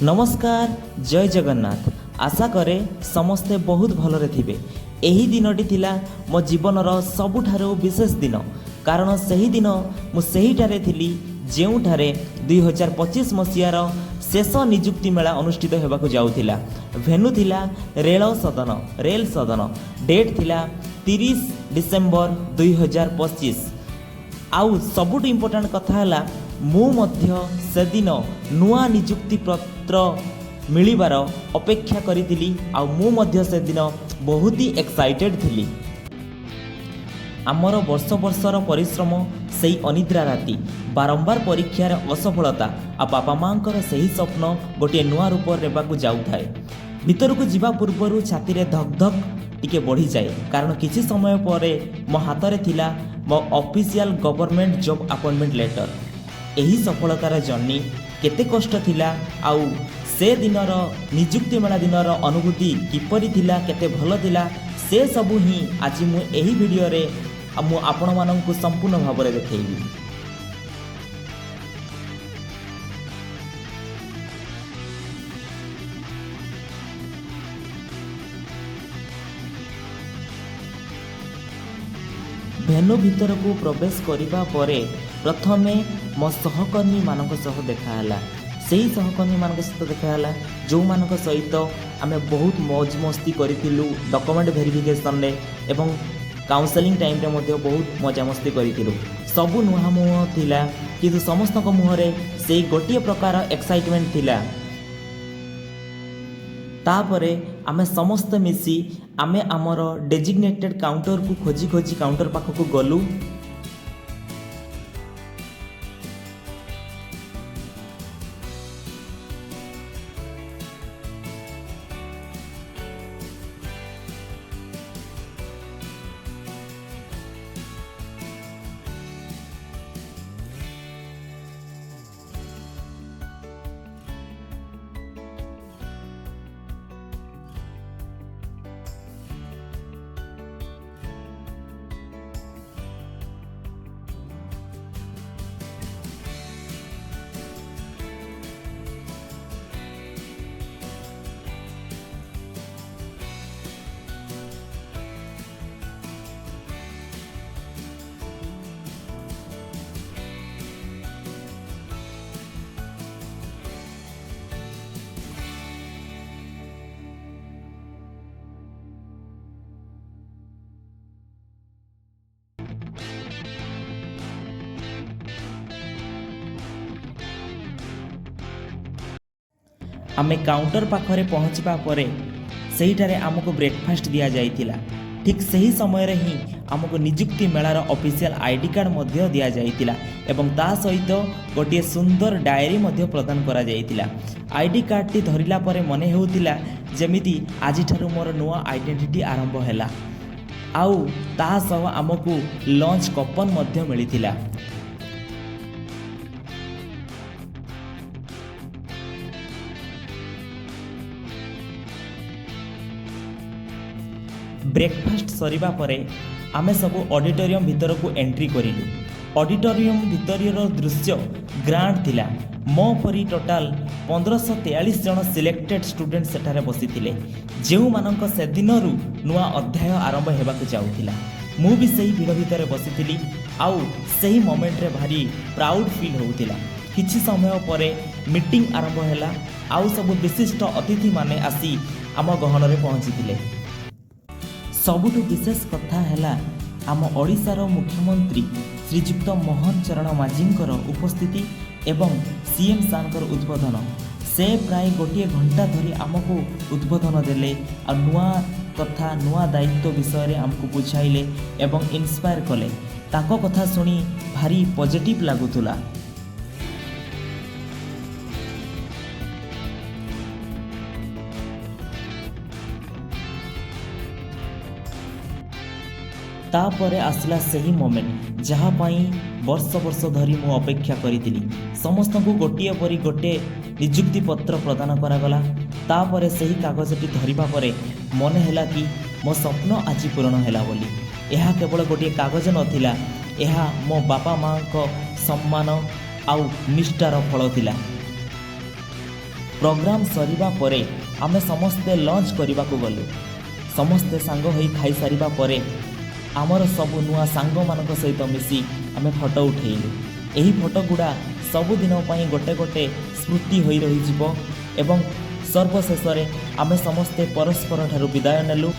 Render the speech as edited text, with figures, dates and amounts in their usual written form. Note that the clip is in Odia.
ନମସ୍କାର, ଜୟ ଜଗନ୍ନାଥ। ଆଶା କରେ ସମସ୍ତେ ବହୁତ ଭଲରେ ଥିବେ। ଏହି ଦିନଟି ଥିଲା ମୋ ଜୀବନର ସବୁଠାରୁ ବିଶେଷ ଦିନ, କାରଣ ସେହି ଦିନ ମୁଁ ସେହିଠାରେ ଥିଲି ଯେଉଁଠାରେ 2025 ମସିହାର ଶେଷ ନିଯୁକ୍ତି ମେଳା ଅନୁଷ୍ଠିତ ହେବାକୁ ଯାଉଥିଲା। ଭେନ୍ୟୁ ଥିଲା ରେଳ ସଦନ, ରେଲ ସଦନ। ଡେଟ୍ ଥିଲା 30 ଡିସେମ୍ବର 2025। ଆଉ ସବୁଠୁ ଇମ୍ପୋର୍ଟାଣ୍ଟ କଥା ହେଲା, ମୁଁ ମଧ୍ୟ ସେଦିନ ନୂଆ ନିଯୁକ୍ତି ପତ୍ର ମିଳିବାର ଅପେକ୍ଷା କରିଥିଲି ଆଉ ମୁଁ ମଧ୍ୟ ସେଦିନ ବହୁତ ହି ଏକ୍ସାଇଟେଡ଼୍ ଥିଲି। ଆମର ବର୍ଷ ବର୍ଷର ପରିଶ୍ରମ, ସେଇ ଅନିଦ୍ରା ରାତି, ବାରମ୍ବାର ପରୀକ୍ଷାରେ ଅସଫଳତା ଆଉ ବାପା ମାଆଙ୍କର ସେହି ସ୍ୱପ୍ନ ଗୋଟିଏ ନୂଆ ରୂପ ନେବାକୁ ଯାଉଥାଏ। ଭିତରକୁ ଯିବା ପୂର୍ବରୁ ଛାତିରେ ଧକ୍ ଧକ୍ ଟିକେ ବଢ଼ିଯାଏ, କାରଣ କିଛି ସମୟ ପରେ ମୋ ହାତରେ ଥିଲା ମୋ official government job appointment letter। ଏହି ସଫଳତାର ଜର୍ଣ୍ଣି କେତେ କଷ୍ଟ ଥିଲା ଆଉ ସେ ଦିନର ନିଯୁକ୍ତି ମେଳା ଦିନର ଅନୁଭୂତି କିପରି ଥିଲା, କେତେ ଭଲ ଥିଲା, ସେ ସବୁ ହିଁ ଆଜି ମୁଁ ଏହି ଭିଡ଼ିଓରେ ମୁଁ ଆପଣମାନଙ୍କୁ ସମ୍ପୂର୍ଣ୍ଣ ଭାବରେ ଦେଖେଇବି। ଭେନ୍ୟୁ ଭିତରକୁ ପ୍ରବେଶ କରିବା ପରେ ପ୍ରଥମେ ମୋ ସହକର୍ମୀମାନଙ୍କ ସହ ଦେଖାହେଲା। ସେହି ସହକର୍ମୀମାନଙ୍କ ସହିତ ଦେଖାହେଲା, ଯେଉଁମାନଙ୍କ ସହିତ ଆମେ ବହୁତ ମୌଜ ମସ୍ତି କରିଥିଲୁ ଡକୁମେଣ୍ଟ ଭେରିଫିକେସନରେ ଏବଂ କାଉନସେଲିଂ ଟାଇମ୍ରେ ମଧ୍ୟ ବହୁତ ମଜାମସ୍ତି କରିଥିଲୁ। ସବୁ ନୂଆ ମୁହଁ ଥିଲା, କିନ୍ତୁ ସମସ୍ତଙ୍କ ମୁହଁରେ ସେଇ ଗୋଟିଏ ପ୍ରକାର ଏକ୍ସାଇଟମେଣ୍ଟ ଥିଲା। ତାପରେ ଆମେ ସମସ୍ତେ ମିଶି ଆମେ ଆମର ଡେଜିଗ୍ନେଟେଡ୍ କାଉଣ୍ଟରକୁ ଖୋଜି ଖୋଜି କାଉଣ୍ଟର ପାଖକୁ ଗଲୁ। ଆମେ କାଉଣ୍ଟର ପାଖରେ ପହଞ୍ଚିବା ପରେ ସେହିଠାରେ ଆମକୁ ବ୍ରେକଫାଷ୍ଟ ଦିଆଯାଇଥିଲା। ଠିକ୍ ସେହି ସମୟରେ ହିଁ ଆମକୁ ନିଯୁକ୍ତି ମେଳାର ଅଫିସିଆଲ ଆଇଡି କାର୍ଡ଼ ମଧ୍ୟ ଦିଆଯାଇଥିଲା ଏବଂ ତା ସହିତ ଗୋଟିଏ ସୁନ୍ଦର ଡାଏରୀ ମଧ୍ୟ ପ୍ରଦାନ କରାଯାଇଥିଲା। ଆଇଡି କାର୍ଡ଼ଟି ଧରିଲା ପରେ ମନେ ହେଉଥିଲା ଯେମିତି ଆଜିଠାରୁ ମୋର ନୂଆ ଆଇଡେଣ୍ଟିଟି ଆରମ୍ଭ ହେଲା। ଆଉ ତା ସହ ଆମକୁ ଲଞ୍ଚ କୁପନ୍ ମଧ୍ୟ ମିଳିଥିଲା। ବ୍ରେକଫାଷ୍ଟ ସରିବା ପରେ ଆମେ ସବୁ ଅଡ଼ିଟୋରିୟମ୍ ଭିତରକୁ ଏଣ୍ଟ୍ରି କରିଲୁ। ଅଡ଼ିଟୋରିୟମ୍ ଭିତରର ଦୃଶ୍ୟ ଗ୍ରାଣ୍ଡ ଥିଲା। ମୋ ପରି ଟୋଟାଲ 1543 ଜଣ ସିଲେକ୍ଟେଡ୍ ଷ୍ଟୁଡେଣ୍ଟ ସେଠାରେ ବସିଥିଲେ, ଯେଉଁମାନଙ୍କ ସେଦିନରୁ ନୂଆ ଅଧ୍ୟାୟ ଆରମ୍ଭ ହେବାକୁ ଯାଉଥିଲା। ମୁଁ ବି ସେହି ଭିଡ଼ ଭିତରେ ବସିଥିଲି ଆଉ ସେହି ମୋମେଣ୍ଟରେ ଭାରି ପ୍ରାଉଡ଼ ଫିଲ୍ ହେଉଥିଲା। କିଛି ସମୟ ପରେ ମିଟିଂ ଆରମ୍ଭ ହେଲା ଆଉ ସବୁ ବିଶିଷ୍ଟ ଅତିଥିମାନେ ଆସି ଆମ ଗହଣରେ ପହଞ୍ଚିଥିଲେ। ସବୁଠୁ ବିଶେଷ କଥା ହେଲା, ଆମ ଓଡ଼ିଶାର ମୁଖ୍ୟମନ୍ତ୍ରୀ ଶ୍ରୀଯୁକ୍ତ ମୋହନ ଚରଣ ମାଝୀଙ୍କର ଉପସ୍ଥିତି ଏବଂ ସିଏମ୍ ସାର୍ଙ୍କର ଉଦ୍ବୋଧନ। ସେ ପ୍ରାୟ ଗୋଟିଏ ଘଣ୍ଟା ଧରି ଆମକୁ ଉଦ୍ବୋଧନ ଦେଲେ ଆଉ ନୂଆ କଥା, ନୂଆ ଦାୟିତ୍ୱ ବିଷୟରେ ଆମକୁ ବୁଝାଇଲେ ଏବଂ ଇନ୍ସପାୟାର କଲେ। ତାଙ୍କ କଥା ଶୁଣି ଭାରି ପଜିଟିଭ୍ ଲାଗୁଥିଲା। ତାପରେ ଆସିଲା ସେହି ମୋମେଣ୍ଟ, ଯାହା ପାଇଁ ବର୍ଷ ବର୍ଷ ଧରି ମୁଁ ଅପେକ୍ଷା କରିଥିଲି। ସମସ୍ତଙ୍କୁ ଗୋଟିଏ ପରି ଗୋଟିଏ ନିଯୁକ୍ତି ପତ୍ର ପ୍ରଦାନ କରାଗଲା। ତାପରେ ସେହି କାଗଜଟି ଧରିବା ପରେ ମନେ ହେଲା କି ମୋ ସ୍ୱପ୍ନ ଆଜି ପୂରଣ ହେଲା ବୋଲି। ଏହା କେବଳ ଗୋଟିଏ କାଗଜ ନଥିଲା, ଏହା ମୋ ବାପା ମାଆଙ୍କ ସମ୍ମାନ ଆଉ ନିଷ୍ଠାର ଫଳ ଥିଲା। ପ୍ରୋଗ୍ରାମ୍ ସରିବା ପରେ ଆମେ ସମସ୍ତେ ଲଞ୍ଚ କରିବାକୁ ଗଲୁ। ସମସ୍ତେ ସାଙ୍ଗ ହୋଇ ଖାଇସାରିବା ପରେ ଆମର ସବୁ ନୂଆ ସାଙ୍ଗମାନଙ୍କ ସହିତ ମିଶି ଆମେ ଫଟୋ ଉଠେଇଲୁ। ଏହି ଫଟୋ ଗୁଡ଼ା ସବୁଦିନ ପାଇଁ ଗୋଟେ ଗୋଟେ ସ୍ମୃତି ହୋଇ ରହିଯିବ ଏବଂ ସର୍ବଶେଷରେ ଆମେ ସମସ୍ତେ ପରସ୍ପର ଠାରୁ ବିଦାୟ ନେଲୁ।